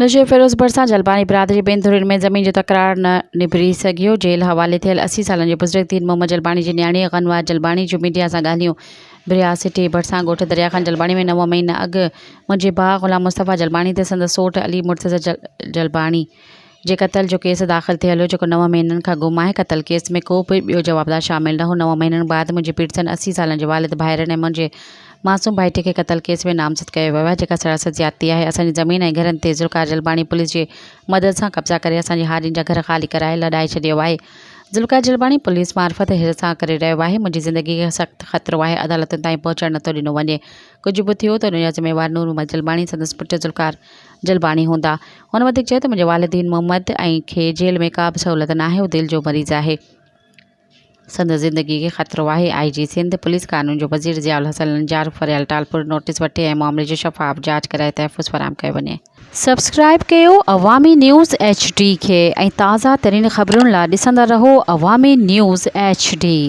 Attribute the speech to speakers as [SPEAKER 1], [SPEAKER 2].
[SPEAKER 1] نشي فيروز ڀرسان جلباڻي برادري ٻن ڌرين ۾ زمين جو تڪرار نه نبري سگهيو، جيل حوالي ٿيل 80 سالن جي بزرگ دين محمد جلباڻي جي نياڻي غنوار جلباڻي جون ميڊيا سان ڳالهيون بريا سٽي ڀرسان ڳوٺ دريا خان جلباڻي ۾ نو مهينا اڳ منهنجي ڀاء غلام مصطفيٰ جلباڻي تي سندس سوٽ علي مرتضيٰ جلباڻي جي قتل جو ڪيس داخل ٿيل هو جيڪو نو مهينن کان گم آهي قتل ڪيس ۾ ڪو به ٻيو جوابدار شامل نه هو نو مهينن بعد منهنجي پيرسن 80 سالن جي والد ڀائرن ۽ منهنجي معصوم ڀائٽي کي قتل ڪيس ۾ نامزد ڪيو ويو آهي جيڪا سراسر زيادتي آهي اسان جي زمين ۽ گهرن تي ذوالفقار جلباڻي پوليس جي مدد سان قبضا ڪري اسان جي هارين جا گهر خالي ڪرائي لڏائي ڇڏيو آهي ذوالفقار جلباڻي پوليس معرفت هراسان ڪري رهيو آهي منهنجي زندگي کي سخت خطرو آهي عدالتن تائين پهچڻ نٿو ڏنو وڃي ڪجهه به ٿيو ته ان جا ذميوار نور محمد جلباڻي سندس پٽ ذوالفقار جلباڻي هوندا. هن وڌيڪ چيو ته منهنجي والد دين محمد ۽ کي جيل ۾ ڪا به سهولت ناهي هو دل جو مريض آهي سندس زندگي کي خطرو آهي آء جي سنڌ پوليس قانون جو وزير ضياء الحسن لنجار فريال ٽالپر نوٽيس وٺي ۽ معاملي جو شفاف جاچ ڪرائي تحفظ فراهم ڪيو وڃي. سبسڪرائيب ڪيو عوامي نيوز ايڇ ڊي کي ۽ تازه ترين خبرن لا ڏسندا رهو عوامي نيوز ايڇ ڊي.